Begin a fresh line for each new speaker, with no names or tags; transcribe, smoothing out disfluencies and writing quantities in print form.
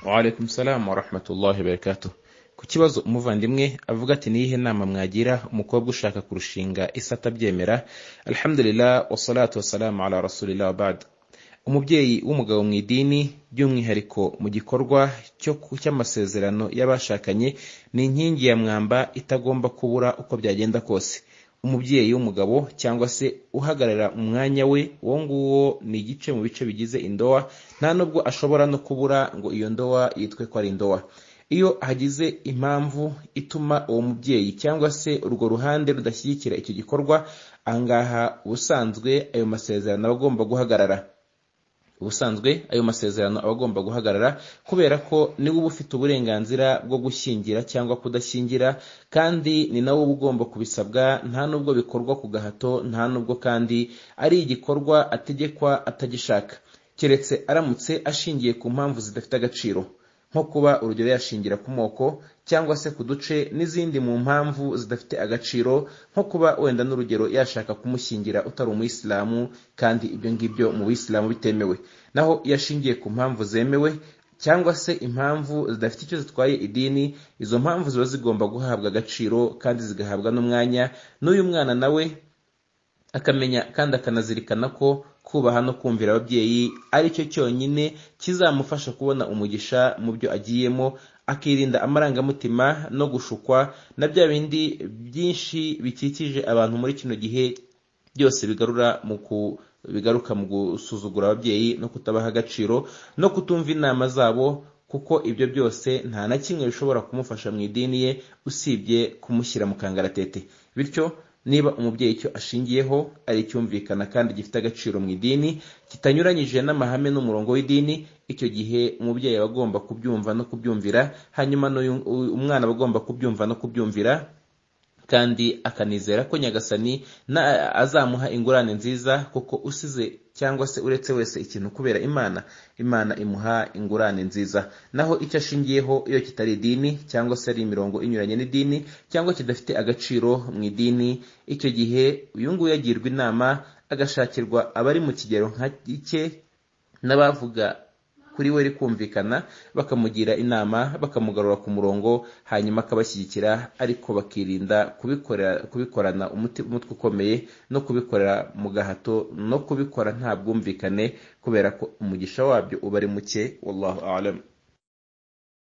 Wa alaikum salam wa rahmatullahi wa barakatuh. Ku kibazo umuvandimwe avuga ati niyihe nama mwagira umukobwa ushaka kurushinga isi atabyemera? Alhamdulillah, wassalatu wassalamu ala rasulillah wa ba'd. Umubyeyi w'umugabo mu idini, by'umwihariko mu gikorwa cy'amasezerano y'abashakanye, ni inkingi ya mwamba itagomba kubura uko byagenda kose. Umubyeyi w'umugabo cyangwa se uhagarara umwanya we, uwo nguwo ni igice mu bice bigize indowa, nta nubwo ashobora no kubura ngo iyo ndowa yitwe ko ari indowa. Iyo hagize impamvu ituma uwo mubyeyi cyangwa se urwo ruhande rudashyigikira icyo gikorwa, ahangaha ubusanzwe ayo masezerano aba agomba guhagarara. Ubusanzwe ayo masezerano aba agomba guhagarara kubera ko niwe uba ufite uburenganzira bwo gushyingira cyangwa kudashyingira, kandi ni nawe uba ugomba kubisabwa, nta nubwo bikorwa ku gahato, nta nubwo kandi ari igikorwa ategekwa atagishaka, keretse aramutse ashingiye ku mpamvu zidafite agaciro, nko kuba urugero yashingira ku moko cyangwa se ku duce n'izindi mu mpamvu zidafite agaciro, nko kuba wenda n'urugero yashaka kumushyingira utari umuyisilamu, kandi ibyo ngibyo mu buyisilamu bitemewe. Naho yashingiye ku mpamvu zemewe cyangwa se impamvu zidafite icyo zitwaye idini, izo mpamvu ziba zigomba guhabwa agaciro kandi zigahabwa n'umwanya, n'uyu mwana nawe akamenya kandi akanazirikana ko kubaha no kumvira ababyeyi ari cyo cyonyine kizamufasha kubona umugisha mu byo agiyemo, akirinda amarangamutima no gushukwa na bya bindi byinshi bikikije abantu muri kino gihe byose bigaruka mu gusuzugura ababyeyi no kutabaha agaciro no kutumva inama zabo, kuko ibyo byose nta na kimwe bishobora kumufasha mu idini ye usibye kumushyira mu kangaratete. Bityo niba umubyeyi icyo ashingiyeho ari icyumvikana kandi gifite agaciro mu idini, kitanyuranyije n'amahame n'umurongo w'idini, icyo gihe umubyeyi aba agomba kubyumva no kubyumvira, hanyuma umwana aba agomba kubyumva no kubyumvira, kandi akanizera ko Nyagasani azamuha ingurane nziza, kuko usize cyangwa se uretse wese ikintu kubera Imana, Imana imuha ingurane nziza. Naho icyo ashingiyeho iyo kitari idini cyangwa se ari imirongo inyuranye n'idini cyangwa kidafite agaciro mu idini, icyo gihe uyu nguyu agirwa inama agashakirwa abari mu kigero nka cye n'abavuga kuri we rikumvikana, bakamugira inama, bakamugarura ku murongo, hanyuma akabashyigikira, ariko bakirinda kubikorana umutwe ukomeye no kubikorera mu gahato no kubikora nta bwumvikane, kubera ko umugisha wabyo uba ari muke. Wallahu a'lam.